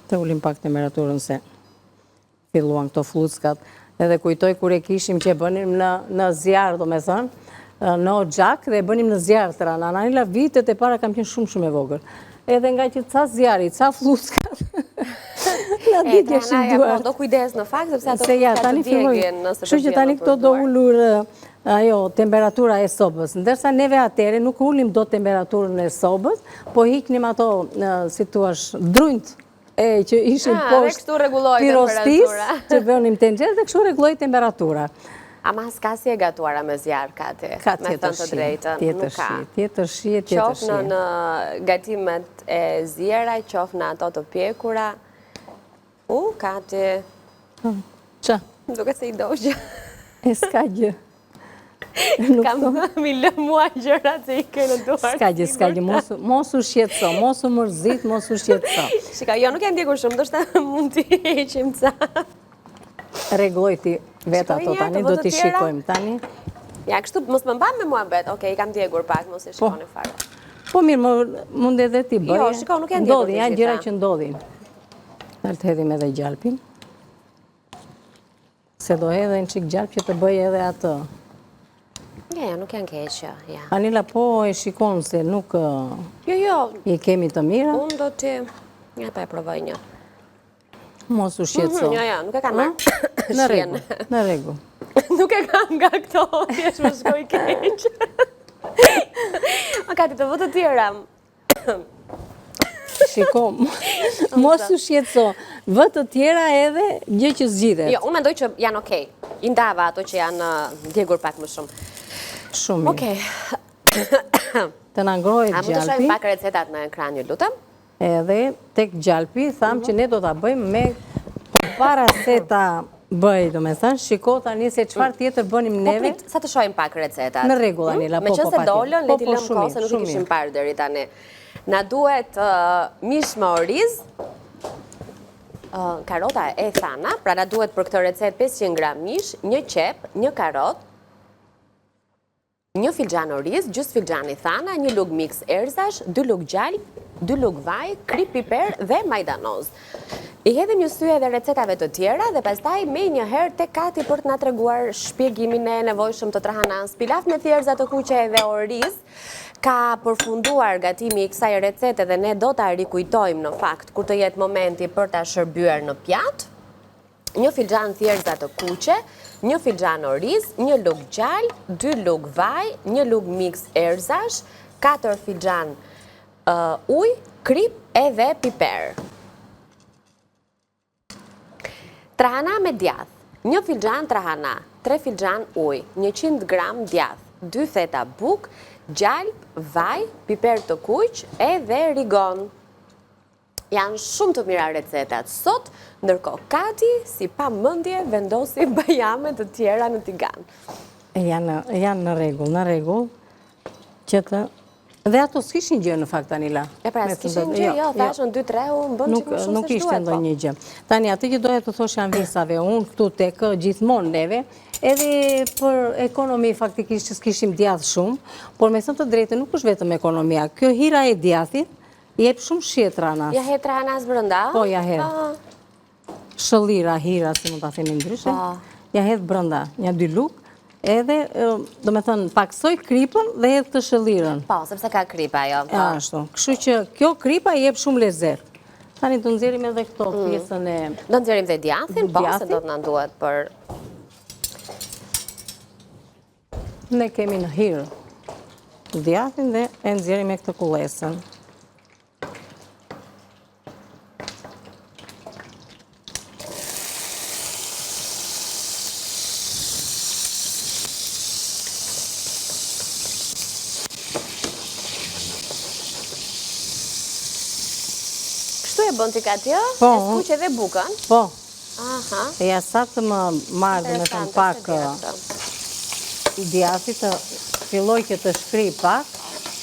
Speaker 2: Të ulim pak temperaturën se filluan këto flluckat, edhe kujtoj kur e kishim që e bënim në, në zjarr, domethënë, në oxhak dhe e bënim në zjarr trananë. Anila vitet e para kam qenë shumë shumë e vogël. Edhe nga që ca zjarri, ca flluckat, na digjeshin
Speaker 1: duart. Po, do kujdes në fakt, sepse ato
Speaker 2: flluckat të djegin nëse të që tani këto do ulur ajo temperatura e sobës. Ndërsa neve atëherë nuk ulim dot temperaturën e sobës, po hiqnim ato, si thuash, drunjtë e që ishin ah, poshtë pirostisë, që bënim tenxhere dhe kështu rregullohej temperatura.
Speaker 1: Ama s'ka si e gatuara me zjarr, Kati.
Speaker 2: Ka tjetër shije, tjetër shije, tjetër shije,
Speaker 1: tjetër shije. Qoftë në gatimet e ziera, qoftë në ato të pjekura. U, Kati.
Speaker 2: Ça?
Speaker 1: Duket se i dogja.
Speaker 2: E s'ka gjë.
Speaker 1: Kam m'i lë mua gjërat se i ke në duar.
Speaker 2: S'ka gjë, s'ka gjë, mos u shqetëso, mos u mërzit, mos u shqetëso.
Speaker 1: Shika, jo, nuk janë djegur shumë, ndoshta mund t'i heqim ca.
Speaker 2: Rregulloji ti vetë ato tani, do t'i shikojmë tani.
Speaker 1: Ja, kështu, mos më mban me muhabet, okej, i kam djegur pak, mos e po. shikoni fare.
Speaker 2: Po mirë, mund edhe ti bëje.
Speaker 1: Jo, shiko, nuk janë djegur të gjitha.
Speaker 2: Ndodhin, janë gjëra që ndodhin. Të hedhim edhe gjalpin. Se do hedh një çikë gjalpë që të bëj edhe atë.
Speaker 1: Ja, ja, nuk janë keq, ja.
Speaker 2: Anila, po e shikon se nuk
Speaker 1: jo, jo.
Speaker 2: i kemi të mira.
Speaker 1: Unë do të... Ja, pa e provoj një.
Speaker 2: Mos u shqetëso.
Speaker 1: Mhm, ja, ja, nuk e kam marrë.
Speaker 2: Në rregull, në rregull.
Speaker 1: Nuk e kam nga këto, thjesht më shkoi keq. Ma Kati të vë të tjera.
Speaker 2: Shiko, mos u shqetëso, vë të tjera edhe gjë që zgjidhet.
Speaker 1: Jo, unë mendoj që janë okej. I ndava ato që janë uh, djegur pak më shumë.
Speaker 2: Shumë mirë.
Speaker 1: Okej.
Speaker 2: Të na ngrohet gjalpi.
Speaker 1: A mund të shohim pak recetat në ekran, ju lutem?
Speaker 2: Edhe tek gjalpi, thamë që ne do ta bëjmë me po para se ta bëj, domethënë, shiko tani se çfarë tjetër bënim
Speaker 1: po,
Speaker 2: neve.
Speaker 1: Po prit, sa të shohim pak recetat.
Speaker 2: Në rregull, hmm? Anila, po, po,
Speaker 1: Meqenëse dolën, le t'i po, po, lëmë kohë se nuk i kishim parë deri tani. Na duhet mish me oriz, karota e thana, pra na duhet për këtë recetë 500 gram mish, një qepë, një karotë, Një filxhan oriz, gjysmë filxhani thana, një lugë miks erëzash, dy lugë gjalpë, dy lugë vaj, kripë piper dhe majdanoz. I hedhim një sy edhe recetave të tjera dhe pastaj menjëherë te Kati për të na treguar shpjegimin e nevojshëm të trahanas. Pilaf me thjerrëza të kuqe edhe oriz ka përfunduar gatimi i kësaj recete dhe ne do ta rikujtojmë në fakt kur të jetë momenti për ta shërbyer në pjatë. Një filxhan thjerrëza të kuqe, një filxhan oriz, një lugë gjalpë, dy lugë vaj, një lugë miks erëzash, 4 filxhan ujë, kripë edhe piper. Trahana me djath. Një filxhan trahana, 3 filxhan ujë, 100 gram djath, 2 feta bukë, gjalpë, vaj, piper të kuq edhe rigon. Janë shumë të mira recetat sot, ndërkohë Kati si pa mendje vendosi bajame të tjera në tigan.
Speaker 2: Janë, janë në rregull, në rregull, që të Dhe ato s'kishin gjë në fakt Anila.
Speaker 1: E pra, s'kishin gjë, jo, jo, thashën 2-3, unë bënë që më shumë
Speaker 2: Nuk ishte po. ndonjë gjë. Tani, atë që doja të thosha amvisave, unë këtu tek gjithmonë neve, edhe për ekonomi faktikisht që s'kishim djathë shumë, por me thënë të drejtën nuk është vetëm ekonomia. Kjo hira e djathit, jep shumë shije trahanas.
Speaker 1: Ja hedh trahanas brenda?
Speaker 2: Po, ja hedh. Shëllira, hira, si mund ta themi ndryshe. Po. Ja hedh brenda, një dy lugë, edhe, domethënë, pakësoj kripën dhe hedh këtë shëllirën.
Speaker 1: Po, sepse ka kripë ajo.
Speaker 2: Po. Ashtu, kështu që kjo kripa i jep shumë lezet. Tani do nxjerrim edhe këto mm. pjesën e...
Speaker 1: Do nxjerrim dhe djathin, po, se do të na duhet për...
Speaker 2: Ne kemi në hirë djathin dhe e nxjerrim me këtë kullesën.
Speaker 1: Kështu e bën ti Kati, ë? Po. E skuq edhe bukën?
Speaker 2: Po. Aha. Ja sa të më marrë domethënë pak djathi të filloj që të shkrijë pak.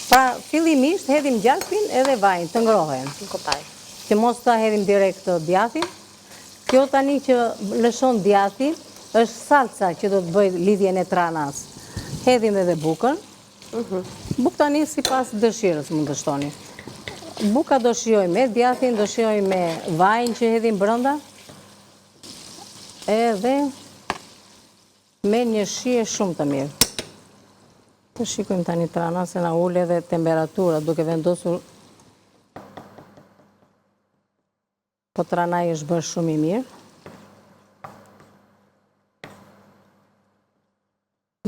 Speaker 2: Pra, fillimisht hedhim gjalpin edhe vajin, të ngrohen.
Speaker 1: Kuptoj.
Speaker 2: Që mos ta hedhim direkt djathin. Kjo tani që lëshon djathi, është salca që do të bëjë lidhjen e trahanas. Hedhim edhe bukën. Mhm. Bukë tani sipas dëshirës mund të shtoni. Buka do shijojë me djathin, do shijojë me vajin që hedhim brenda. Edhe me një shije shumë të mirë. Të shikojmë tani trahana se na ul edhe temperatura duke vendosur Po trahanai është bërë shumë i mirë.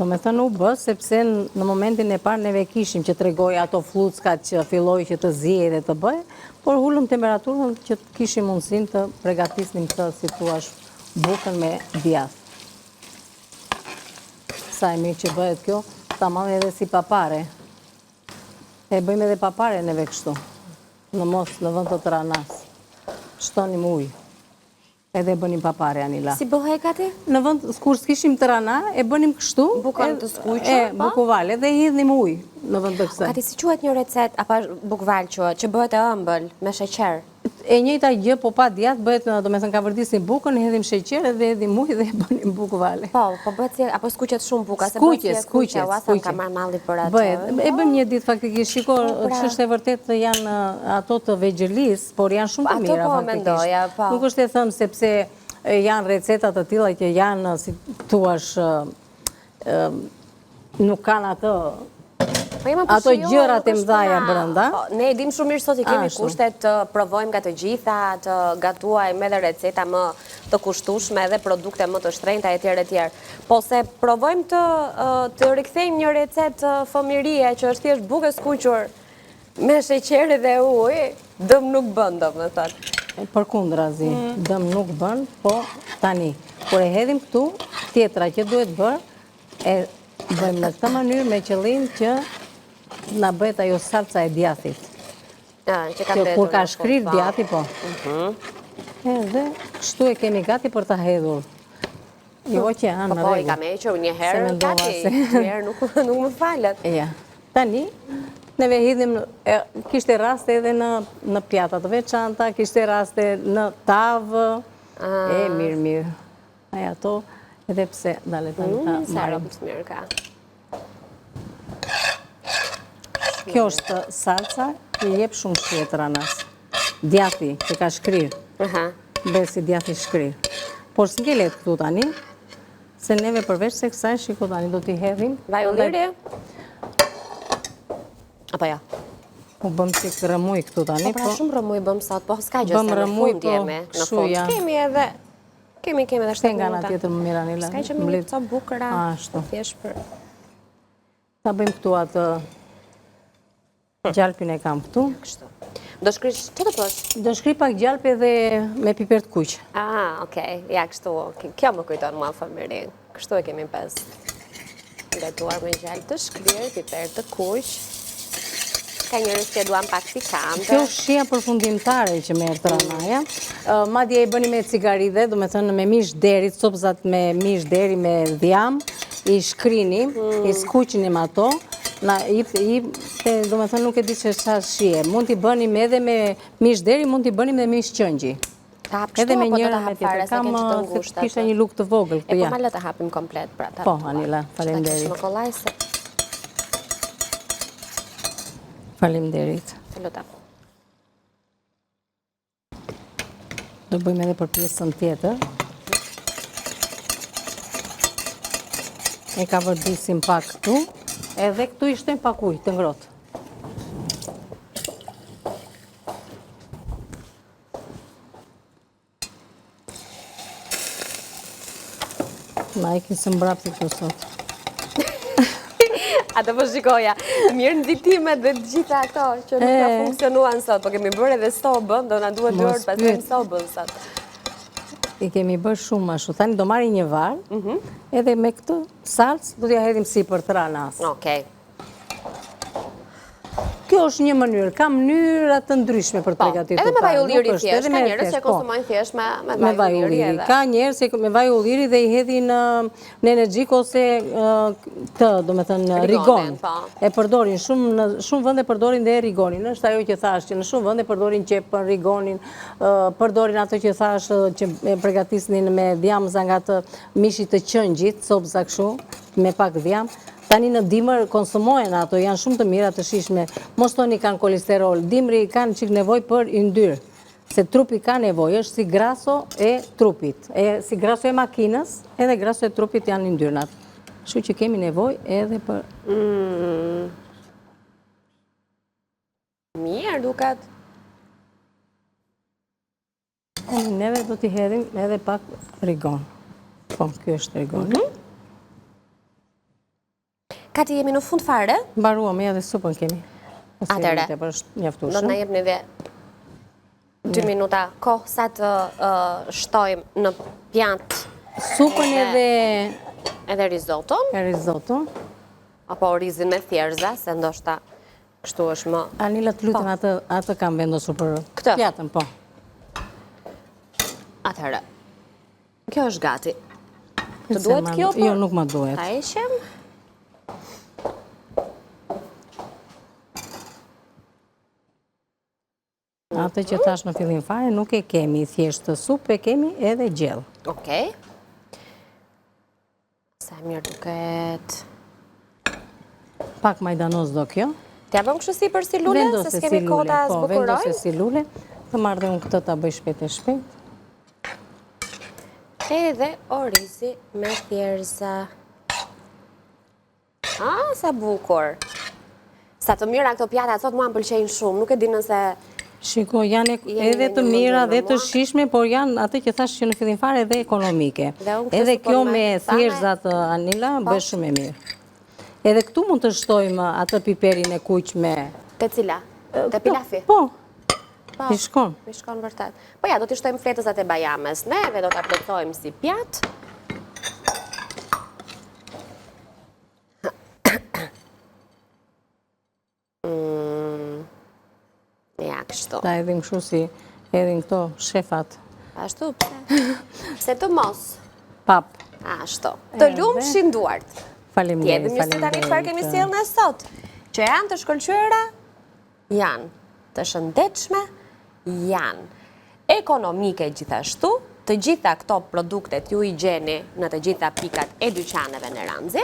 Speaker 2: Domethënë u bë, sepse në momentin e parë neve kishim që tregoi ato flluckat që filloi që të ziejë dhe të bëjë, por ulëm temperaturën që të kishim mundësinë të pregatisnim këtë, si thuash, bukën me djathë. Sa e mirë që bëhet kjo, tamam edhe si papare. E bëjmë edhe papare neve kështu, në mos në vend të trahanas. Shtonim ujë. Edhe e bënim papare, Anila.
Speaker 1: Si bëhej Kati?
Speaker 2: Në vend, kur s'kishim trahana, e bënim kështu.
Speaker 1: Bukën të skuqur, po?
Speaker 2: E, bukëvalë, edhe i hidhnim ujë në vend të kësaj.
Speaker 1: Kati, si quhet një recetë, apo bukëvalë quhet, që bëhet e ëmbël, me sheqer?
Speaker 2: E njëjta gjë, po pa djathë, bëhet, domethënë, kavërdisim bukën, hedhim sheqer edhe hedhim ujë dhe e bënim bukëvale.
Speaker 1: Po, po bëhet si, apo skuqet shumë buka, se bëhet si e kuqe, ua, sa më ka marrë malli për atë.
Speaker 2: Bëhet, e bëjmë një ditë faktikisht, shiko, po, pra. ç'është e vërtetë janë ato të vegjëlisë, por janë shumë të mira,
Speaker 1: po faktikisht. Po.
Speaker 2: Nuk është e thënë sepse janë receta të tilla që janë, si thuash, nuk kanë atë
Speaker 1: po,
Speaker 2: ato gjërat e mëdhaja brenda.
Speaker 1: Po, ne e dimë shumë mirë sot i kemi kushtet të provojmë nga të gjitha, të gatuajmë edhe receta më të kushtueshme edhe produkte më të shtrenjta etj etj. Po se provojmë të të rikthejmë një recetë fëmijërie që është thjesht bukë e skuqur Me sheqer dhe ujë, dëm nuk bën, domethënë.
Speaker 2: Përkundrazi, mm. dëm nuk bën, po tani, kur e hedhim këtu, tjetra që duhet bërë, e bëjmë në këtë mënyrë me qëllim që na bëhet ajo salca e djathit.
Speaker 1: Që ka
Speaker 2: kur ka shkrirë po. djathi, po.
Speaker 1: Mhm.
Speaker 2: Edhe, kështu e kemi gati për ta hedhur. Jo që janë
Speaker 1: po,
Speaker 2: në
Speaker 1: po, i kam hequr një herë, gati, një herë nuk, nuk më falet.
Speaker 2: Ja. Tani, neve hidhim, kishte raste edhe në, në pjata të veçanta, kishte raste në tavë, ah. e mirë, mirë. Ai ato, edhe pse, dale tani ta
Speaker 1: mm, Sa aromë të mirë ka.
Speaker 2: Kjo është salca që i jep shumë shije trahanas. Djathi që ka shkrirë.
Speaker 1: Aha.
Speaker 2: Bëhet si djath i shkrirë. Por s'ngelet këtu tani, se neve përveç se kësaj, shiko tani do t'i hedhim.
Speaker 1: Vaj ulliri? Apo jo?
Speaker 2: Po bëmë si rrëmujë këtu tani.
Speaker 1: Po pra po- shumë rrëmujë bëmë sot, po s'ka gjë se në fund po, jemi. Në fund kemi edhe, kemi kemi edhe 7
Speaker 2: minuta. Nga ana tjetër më mirë Anila.
Speaker 1: S'ka që më një copë bukëra.
Speaker 2: Ashtu.
Speaker 1: Thjesht për...
Speaker 2: Ta bëjmë këtu atë gjalpin e kam këtu.
Speaker 1: Kështu. Do shkrish, që të bësh?
Speaker 2: Do shkrij pak gjalp edhe me piper të kuq.
Speaker 1: Ah, okej, ja kështu, kjo më kujton mua fëmijërinë. Kështu e kemi pas. Gatuar me gjalp të shkrirë, piper të kuq. Ka njerëz që e duan pak pikante.
Speaker 2: Kjo është shija përfundimtare që merr tranaja. Madje e bëni me cigaridhe, domethënë me mish deri, copëzat me mish deri me dhjam, i shkrini, mm. i skuqni me ato, na i, i domethënë nuk e di që ça shije. Mund t'i bënim edhe me mish deri, mund t'i bënim me mish qengji.
Speaker 1: Ta hap kështu apo do ta hap fare se ke që të
Speaker 2: ngushta? Kisha një lugë të vogël
Speaker 1: këtu, ja. E po ma lë ta hapim komplet, pra.
Speaker 2: Po, Anila, faleminderit.
Speaker 1: Që ta kesh më kollaj se...
Speaker 2: Faleminderit.
Speaker 1: Të lutem.
Speaker 2: Do bëjmë edhe për pjesën tjetër. E kavërdisim pak këtu. Edhe këtu i shtojmë pak ujë të ngrohtë. Ma ikin së mbrapti këtu sot.
Speaker 1: Atë po shikoja, mirë nxitimet dhe të gjitha këto që nuk na funksionuan sot, po kemi bërë edhe sobën, do na duhet duart të pastrojmë sobën sot.
Speaker 2: I kemi bërë shumë ashtu, tani do marrim një varë, mhm. edhe me këtë salcë do t'ja hedhim sipër tranasë.
Speaker 1: Okej.
Speaker 2: Kjo është një mënyrë, ka mënyra të ndryshme për të po, përgatitur.
Speaker 1: Edhe me vaj ulliri thjesht, ka njerëz që e po. konsumojnë thjesht me me vaj ulliri edhe.
Speaker 2: Ka njerëz që me vaj ulliri dhe i hedhin nenexhik ose të, domethënë, rigon. Po. E përdorin shumë në shumë vende përdorin dhe rigonin. Është ajo që thashë që në shumë vende përdorin qepën, rigonin, përdorin ato që thashë që e përgatisnin me dhjamëza nga të mishit të qengjit, copëza kështu, me pak dhjam. Tani në dimër konsumohen ato, janë shumë të mira të shijshme. Mos thoni kanë kolesterol, dimri kanë çik nevojë për yndyrë, se trupi ka nevojë, është si graso e trupit, e si graso e makinës, edhe graso e trupit janë yndyrnat. Kështu që kemi nevojë edhe për
Speaker 1: mm. Mirë duket.
Speaker 2: Tani neve do t'i hedhim edhe pak rigon. Po, kjo është rigoni.
Speaker 1: Mhm. Gati jemi në fund fare?
Speaker 2: Mbaruam, ja dhe supën kemi.
Speaker 1: Atëherë, do të na jepni dhe 2 minuta kohë sa të shtojmë në pjatë.
Speaker 2: Supën edhe...
Speaker 1: Edhe rizoton.
Speaker 2: Rizoton.
Speaker 1: Apo orizin me thjerrëza, se ndoshta Kështu është më...
Speaker 2: Anila të lutem po. atë kam vendosur për
Speaker 1: Këtë?
Speaker 2: pjatën, po.
Speaker 1: Atëherë, kjo është gati. Të duhet kjo
Speaker 2: për... Jo, nuk më duhet.
Speaker 1: Ta heqim?
Speaker 2: Atë që thashë në fillim fare, nuk e kemi thjesht supë, e kemi edhe
Speaker 1: gjellë. Okej. Sa e mirë duket.
Speaker 2: Pak majdanoz do kjo.
Speaker 1: T'ja vëmë kështu sipër si lule, se s'kemi kohë ta
Speaker 2: po,
Speaker 1: zbukurojmë?
Speaker 2: Vendose si lule, të marr dhe unë këtë ta bëj shpejt e shpejt.
Speaker 1: Edhe orizi me thjerrëza. Ah, sa bukur. Sa të mira këto pjata, sot mua më pëlqejnë shumë, nuk e di nëse...
Speaker 2: Shiko, janë edhe të mira dhe të shijshme, por janë atë që thashë që në fillim fare edhe ekonomike. Edhe kjo me thjerrëzat Anila, po. bëhet shumë e mirë. Edhe këtu mund të shtojmë atë piperin e kuq me...
Speaker 1: Te cila? Te pilafi?
Speaker 2: Po,
Speaker 1: po.
Speaker 2: I shkon.
Speaker 1: I shkon vërtet. Po ja, do t'i shtojmë fletëzat e bajames, ne, dhe do ta plotësojmë si pjatë. Mm. Ja, kështu.
Speaker 2: Ta hedhim kështu si hedhin këto shefat.
Speaker 1: Ashtu, pse? Pse të mos?
Speaker 2: Pap.
Speaker 1: Ashtu. Të lumshin duart.
Speaker 2: Faleminderit,
Speaker 1: T'i hedhim një sy tani çfarë kemi sjellë ne sot. Që janë të shkëlqyera, janë të shëndetshme, janë ekonomike gjithashtu, të gjitha këto produktet ju i gjeni në të gjitha pikat e dyqaneve Neranxi.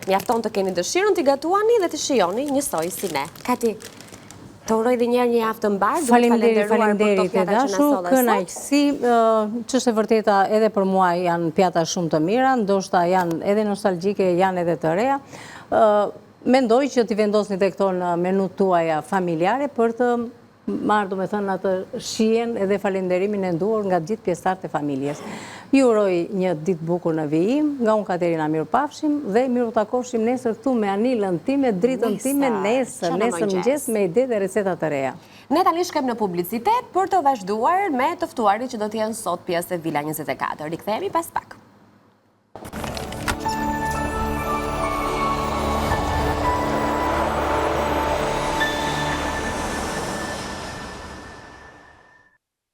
Speaker 1: Mjafton të keni dëshirën t'i gatuani dhe t'i shijoni njësoj si ne. Kati. Të uroj dhe njëherë një javë të mbarë, duke
Speaker 2: Faleminderit,
Speaker 1: falenderuar për këto
Speaker 2: faleminderit e
Speaker 1: pjata që na
Speaker 2: dashur,
Speaker 1: solle sot.
Speaker 2: kënaqësi, ç'është e vërteta edhe për mua janë pjata shumë të mira, ndoshta janë edhe nostalgjike, janë edhe të reja. Mendoj që t'i vendosni dhe këto në menutë tuaja familjare për të marrë domethënë atë shijen edhe falenderimin e duhur nga gjithë pjesëtarët e familjes. Ju uroj një ditë të bukur në vijim, nga unë Katerina mirupafshim dhe mirutakofshim nesër këtu me Anilën time, dritën time nesër, nesër mëngjes me ide dhe receta të reja.
Speaker 1: Ne tani shkojmë në publicitet për të vazhduar me të ftuarit që do të jenë sot pjesë e Vila 24. Rikthehemi pas pak.